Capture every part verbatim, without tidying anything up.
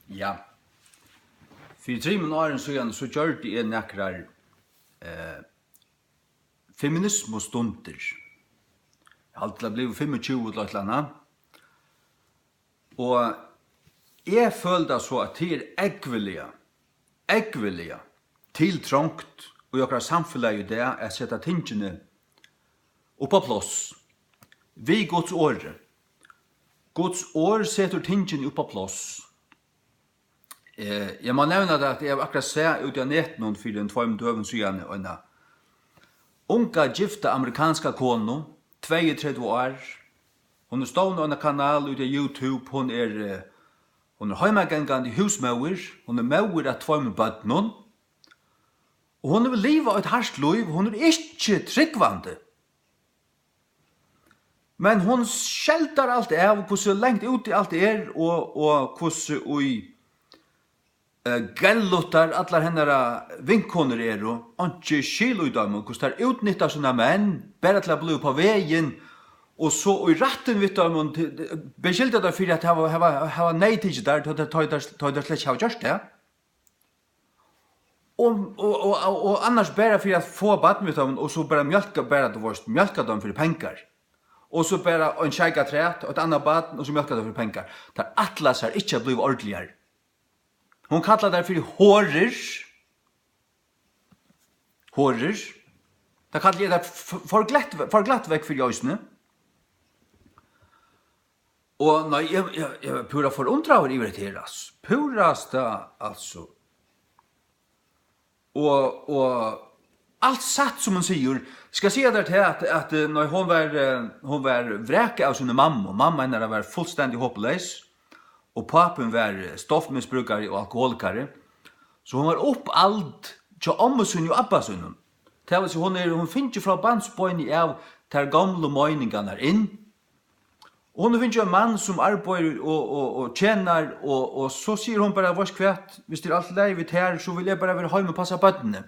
Ja. Fyri trimum árum síðan, so gjørdi eg nakrar, eh, feminismustundir. Eg haldi, tað blivu fimmogtjúgu til eitt ella annað. Og eg føli tað so, at tað er ógvuliga, ógvuliga tiltrongt í okkara samfelagi í dag at seta tingini upp á pláss við Guds orði. Guds orð setur tingini upp á pláss. Eh, eg má nevna tað, at eg havi akkurát sæð úti á netinum fyri ein tveimum døgum síðani eina unga gifta amerikanska konu, tveyogtretivu ár. Hon hevur stovnað eina kanal úti á YouTube. Hon er, eh, hon er heimagangandi húsmóðir. Hon er móðir av tveimum børnum. Og hon hevur livað eitt hart lív. Hon er ikki trúgvandi. Men hon skeldar alt av, hvussu langt úti alt er, og, og hvussu í, eh, galluttar allar hennara vinkonur eru, einki skil í teimum, hvussu tær útnytta sínar menn, bara til at blíva upp á vegin, og so í rættin við teimum, t-, t-, beskylda tær fyri at hava, hava, hava neyðtikið tær, tá, tá, tá, tá, tá tær slett ikki hava gjørt tað. Og, og, og, og, og annars bara fyri at fáa barn við teimum, og so bara mjólka, bara, tú veist, mjólka teimum fyri pengar. Og so bara ein sjeik afturat, og eitt annað barn, og so mjólka teimum fyri pengar. Tær ætla sær ikki at blíva ordiligar. Hon kallar tær fyri horur. Horur. Tað kalli eg tær f-, f-, for glatt, for glatt vekk fyri eisini. Og nei, eg, eg, eg var púra forundraður yvir hetta her, altso. Púrasta, altso. Og, og alt satt, sum hon sigur. Skal siga tær tað, at, at, eh, nei, hon var, eh, hon var vrakað av síni mammu. Mamma hennara var fullstendig hopleys, og pápin var, eh, stoffmisbrúkari og alkoholikari. So hon var uppald hjá ommu síni og abba sínum. Tað vil siga, hon er, hon fingið frá barnsbeini av tær gomlu meiningarnar inn. Og hon hevur fingið ein mann, sum arbeiðir og, og, og tjenar, og, og so sigur hon bara: "Veitst hvat, viss tað er alt í lagi við tær, so vil eg bara vera heima og passa børnini."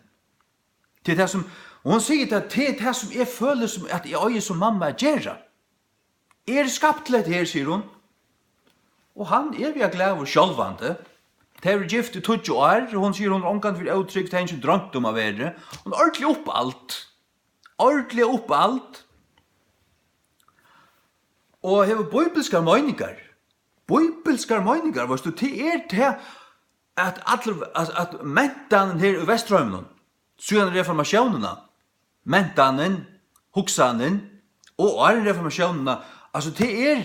Tað er tað, sum, og hon sigur tað, tað er tað, sum eg føli, sum at eg eigi sum mamma at gera. Eg eri skapt til hetta her, sigur hon. Og hann er væl glaður sjálvandi. Tey eru gift í tíggju ár, og hon sigur, hon hevur ongantíð verið ótrygg, tað hevði hon ikki droymt um at vera. Hon er ordiliga uppald. Ordiliga uppald. Og hevur bíbilskar meiningar. Bíbilskar meiningar, veitst tú, tað er tað, at allir, at, at mentanin her í Vesturheiminum, síðan reformatiónina, mentanin, hugsanin, og áðrenn reformatiónina, altso, tað er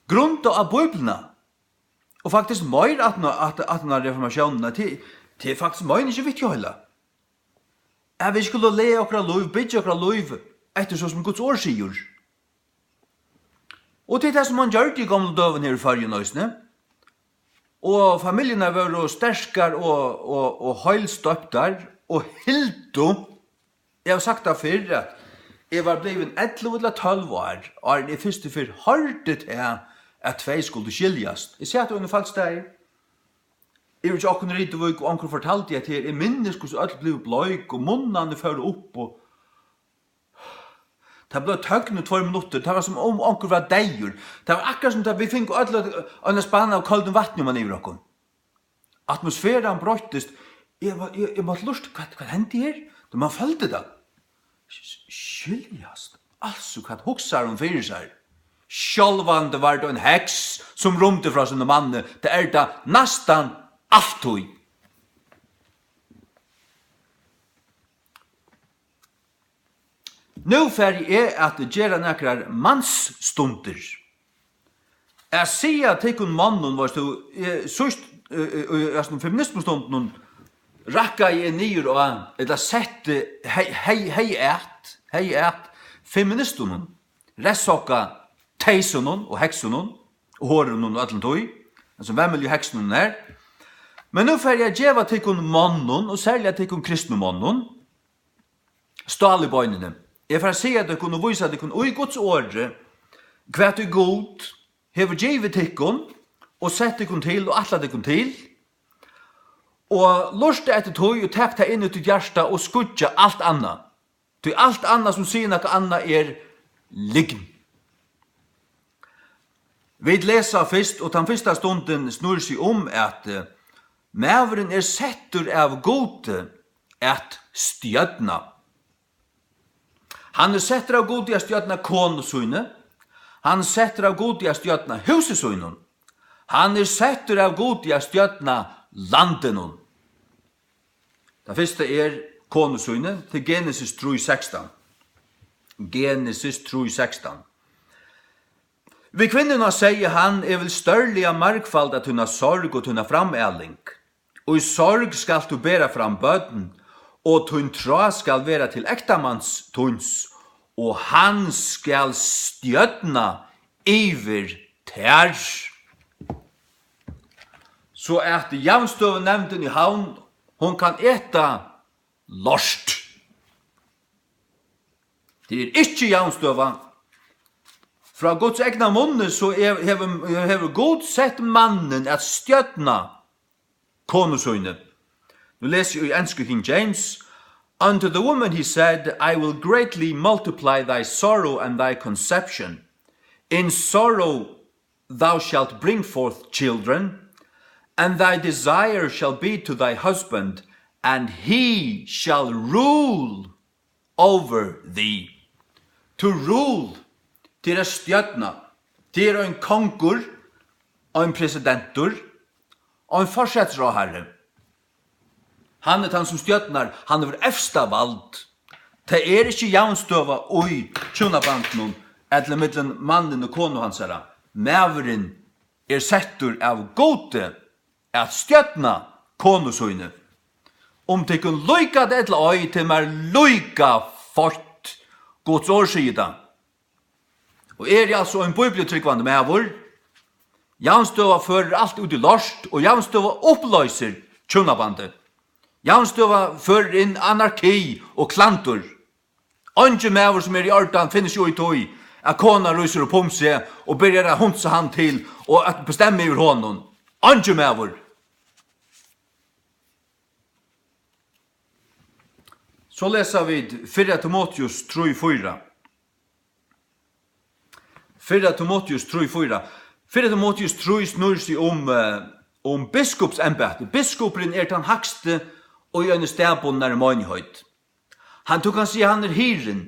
grundað á Bíbliuna, og faktiskt meir aftan á, aftan, aftan á reformatiónina, tað, tað er faktiskt meiningin við tí heila. At vit skulu laga okkara lív, byggja okkara lív eftir so, sum Guds orð sigur. Og tað er tað, sum man gjørdi í gomlu døgum her í Føroyum eisini. Og familjurnar vóru sterkar og, og, og heilstoyptar og hildu. Eg havi sagt tað fyrr, at eg var blivin ellivu ella tólv ár, áðrenn eg fyrstu ferð hoyrdi tað, at tvey skuldu skiljast. Eg sat á einum falsstaði yvir hjá okkum í Rituvík, og onkur fortaldi, at her, eg minnist, hvussu øll blivu bleik, og munnarnir fóru upp, og tað bleiv tøgn í tveir minuttir. Tað var, sum um onkur var deyður. Tað var akkurát, sum tá vit fingu øll eitt, eina spann av køldum vatni oman yvir okkum. Atmosferan broyttist. Eg var, eg, eg mátti lurta, hvat, hvat hendi her? Tá man føldi tað. S-, skiljast. Altso, hvat hugsar hon fyri sær? Sjálvandi var tað ein heks, sum rýmdi frá sínum manni. Tað er tað næstan altíð. Nú fari eg at gera nakrar mansstundir. At siga tykkum monnum, veitst tú, eg, síðst, eh, eh, í hasum feminismustundunum rakkaði eg niður á, ella setti hey, hey, hey at, hey at feministunum, ressokka teysunum og heksunum og horunum og øllum tí, hasum vemiligu heksunum har. Men nú fari eg at geva tykkum monnum, og serliga tykkum kristnu monnum, stál í beinini. Eg fari at siga tykkum og vísa tykkum í Guds orði, hvat ið Gud hevur givið tykkum og sett tykkum til og ætlað tykkum til. Og lurta eftir tí og tak tað inn í títt hjarta og skýggja alt annað. Tí alt annað, sum sigur nakað annað, er lygn. Vit lesa fyrst, og tann fyrsta stundin snýr seg um, at, eh, maðurin er settur av Gudi at stjórna. Hann er settur av Gudi at stjórna konu síni. Hann er settur av Gudi at stjórna húsi sínum. Hann er settur av Gudi at stjórna landinum. Tað fyrsta er konu síni, til Genesis trý sekstan. Genesis trý sekstan. Við kvinnuna segði hann: Eg vil stórliga margfalda tína sorg og tína framaling. Í sorg skalt tú bera fram børn, og tín trá skal vera til ektamanns tíns, og hann skal stjórna yvir tær. So at javnstøðunevndin í Havn, hon kann eta lort. Tað er ikki javnstøða. Frá Guds egna munni, so hev-, hevur, hevur Gud sett mannin at stjórna konu síni. Nú lesi eg í ensku King James. "Unto the woman he said, I will greatly multiply thy sorrow and thy conception. In sorrow thou shalt bring forth children, and thy desire shall be to thy husband, and he shall rule over thee." To rule, tað er at stjórna, tað er ein kongur, ein presidentur, ein forsætisráðharri. Hann er tann, sum stjórnar, hann hevur evsta vald. Tað er ikki javnstøða í hjúnabandinum ella millum mannin og konu hansara. Maðurin er settur av Gudi at stjórna konu síni. Um tykkum líkar tað ella ei, tað er mær líka feitt. Guds orð sigur tað. Og eri eg altso ein bíbliutrúgvandi maður, javnstøða førir alt út í lort, og javnstøða upploysir hjúnabandið. Javnstøða førir inn anarki og klandur. Eingin maður sum er í ordan finnur seg í tí, at konan rísur upp um seg og byrjar at hunsa hann til og at bestemma yvir honum. Eingin maður. So lesa vit fyrra Timoteus trý fýra. Fyrra Timoteus trý fýra. Fyrra Timoteus trý snýr seg um, eh, um biskupsembætið. Biskupurin er tann hægsti í eini staðbundnari meinigheit. Hann, tú kanst siga, hann er hirðin.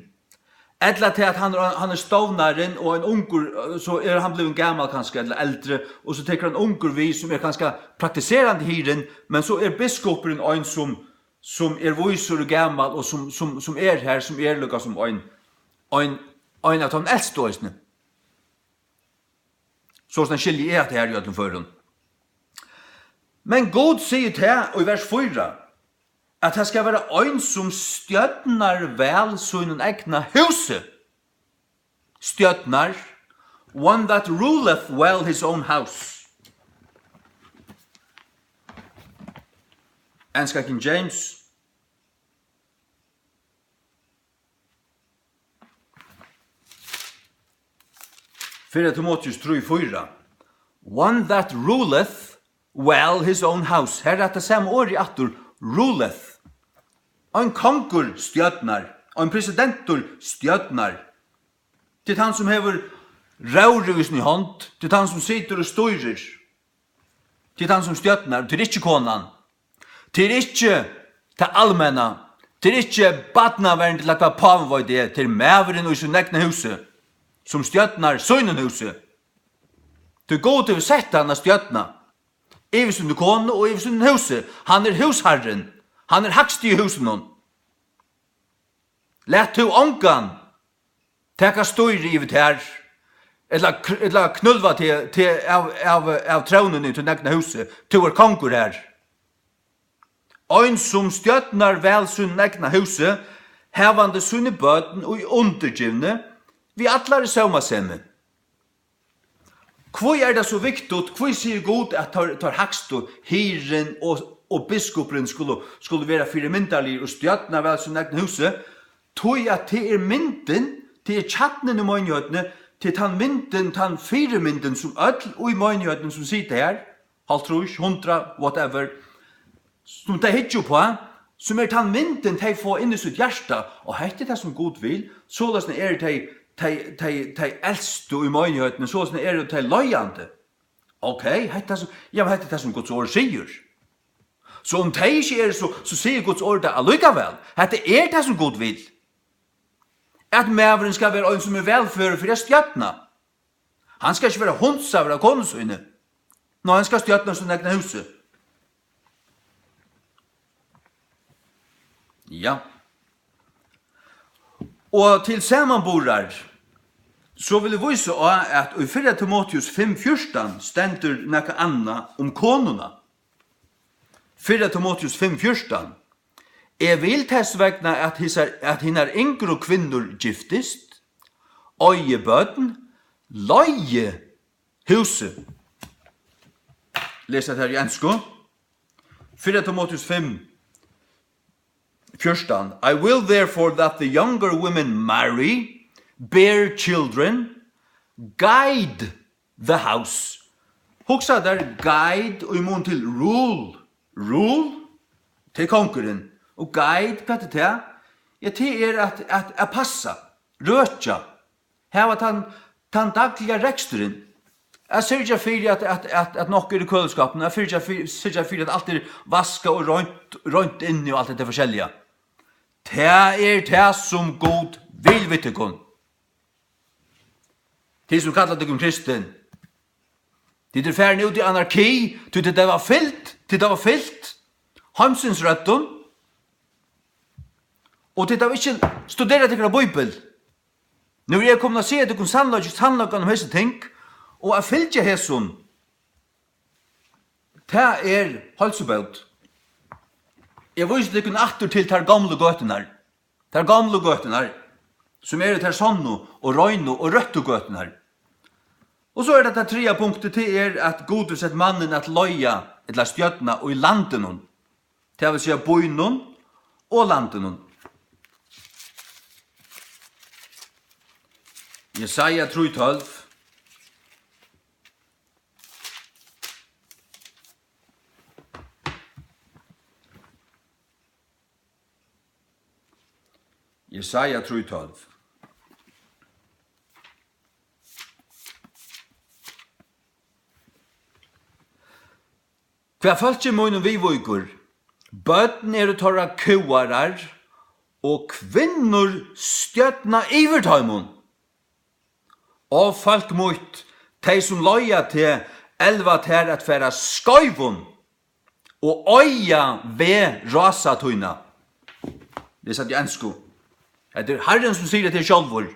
Ella tað at hann er, hann er stovnarin, og ein ungur, eh, so er hann blivin gamal kanska, ella eldri, og so tekur ein ungur við, sum er kanska praktiserandi hirðin, men so er biskupurin ein, sum, sum er vísur og gamal, og sum, sum, sum er har, sum er líka sum ein, ein, ein av teimum elstu eisini. Sostatt skilji eg hatta her í øllum førum. Men Gud sigur tað í vers fýra, at tað skal vera ein, sum stjórnar væl sínum egna húsi. Stjórnar, one that ruleth well his own house. Enska King James. Fyrra Timoteus trý fýra. One that ruleth well his own house. Her er hetta sama orðið aftur, ruleth. Ein kongur stjórnar, ein presidentur stjórnar. Tað er hann, sum hevur róðrið í síni hond, tað er hann, sum situr og stýrir. Tað er hann, sum stjórnar, tað er ikki konan. Tað er ikki tað almenna. Tað er ikki barnavernd ella hvat pávin veit eg. Tað er maðurin í sínum egna húsi, sum stjórnar sínum húsi. Tí Gud hevur sett hann at stjórna yvir síni konu og yvir sínum húsi. Hann er húsharrin. Hann er hægsti í húsinum. Lat tú ongan taka stýri yvir tær, ella kr-, ella knúlva teg, teg av, av, av trónini í tínum egna húsi. Tú ert kongur her. Ein, sum stjórnar væl sínum egna húsi, havandi síni børn í undirgivni við allari sómasemi. Hví er tað so viktigt? Hví sigur Gud, at teir, teir hægstu, hirðin og, og biskupurin, skulu, skulu vera fyrimyndarligir og stjórna væl sínum egna húsi? Tí at tað er myndin, tað er kjarnin í meinigheitini, tað er tann myndin, tann fyrimyndin, sum øll í meinigheitini, sum sita her, hálvtrýss, hundrað, whatever, sum tey hyggja upp á, sum er tann myndin, tey fáa inn í sítt hjarta, og hetta er tað, sum Gud vil, soleiðis eru tey tey, tey, tey elstu í meinigheitin, soleiðis eru tey leiðandi. Ok, hetta sum, ja, men hetta er tað, sum Guds orð sigur. So um tey ikki eru, so, so sigur Guds orð tað allíkavæl. Hetta er tað, sum Gud vil. At maðurin skal vera ein, sum er vælførur fyri at stjórna. Hann skal ikki vera hundsaður av konu síni. Nei, hann skal stjórna sín egna húsi. Ja. Og til samanburðar, so vil eg vísa á, at í fyrra Timoteus fimm fjúrtan stendur nakað annað um konuna. Fyrra Timoteus fimm fjúrtan: Eg vil tess vegna, at hesar, at hinar yngru kvinnur giftist, eigi børn, leiði húsið. Lesa tær í ensku. Fyrra Timoteus fimm fjúrtan: I will therefore that the younger women marry, bear children, guide the house. Hugsa tær guide í mun til rule. Rule, tað er kongurin. Og guide, hvat er tað? Ja, tað er at, at, at passa, røkja, hava tann, tann dagliga reksturin. At syrgja fyri, at, at, at, at nokk er í køliskápinum, at syrgja fyri, syrgja fyri, at alt er vaskað og reint, reint inni og alt hetta forskelliga. Tað er tað, sum Gud vil við tykkum. Tit, sum kalla tykkum kristin, tit eru farin út í anarki, tí tit hava fylgt, tit hava fylgt heimsins røddum, og tit hava ikki studerað tykkara bíbel. Nú eri eg komin at siga tykkum sannleik-, sannleikan um hesi ting, og at fylgja hesum, tað er heilsubót. Eg vísi tykkum aftur til tær gomlu gøturnar. Tær gomlu gøturnar, sum eru tær sonnu og reinu og røttu gøturnar. Og so er tað tað triðja punktið, tað er, at Gud hevur sett mannin at leiða ella stjórna í landinum, tað vil siga býnum og landinum. Jesaja trý tólv. Jesaja trý tólv. Hvat fólki mínum viðvíkur, børn eru teirra kúgarar, og kvinnur stjórna yvir teimum. Ó fólk mítt, tey sum leiða teg, elva tær at fara skeivum, og oyða veg rása tína. Lesa tað á ensku. Hetta er Harrin, sum sigur hetta sjálvur.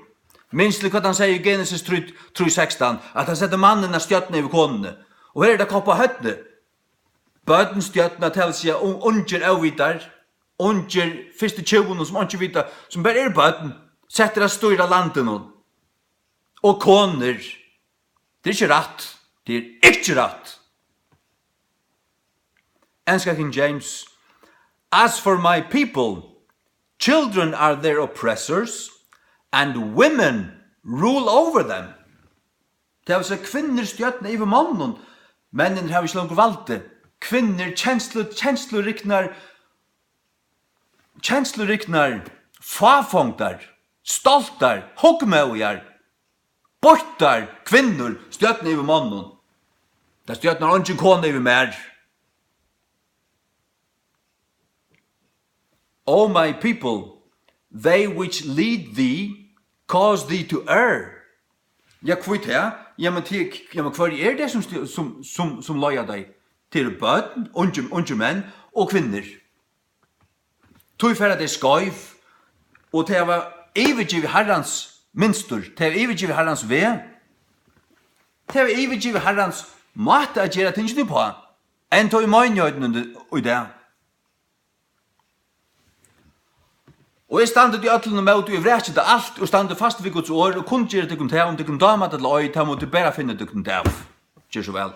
Minst til, hvat hann segði í Genesis trý, trý sekstan, at hann setti mannin at stjórna yvir konuni. Og her er tað koppað á høvdið. Børn stjórna, tað vil siga, un-, ungir óvitar, ungir fyrstu tjúguni, sum einki vita, sum bara eru børn, settir at stýra landinum. Og konur. Tað er ikki rætt. Tað er ikki rætt. Enska King James: As for my people, children are their oppressors, and women rule over them. Tað vil siga, kvinnur stjórna yvir monnum. Menninir hava ikki longur valdið. Kvinnur, kenslu-, kensluriknar, kensluriknar, fáfongdar, stoltar, hugmóðigar, býttar kvinnur stjórna yvir monnum. Tað stjórnar eingin kona yvir mær. O my people, they which lead thee cause thee to err. Ja, hví tað? Ja, men tað, ja, men hvør er tað, sum sti-, sum, sum, sum leiðir tey? Tað eru børn, ungir, ungir menn og kvinnur. Tí fara tey skeiv, og tey hava yvirgivið Harrans mynstur, tey hava yvirgivið Harrans veg, tey hava yvirgivið Harrans máta at gera tingini uppá, enn tá í meinigheitini í dag. Og eg standi tí øllum ímóti, og eg vraki tað alt, og standi fast við Guds orð, og kunngeri tykkum tað, um tykkum dámar tað ella ei, tað mugu tit bara finna tykkum út av. Ger so væl.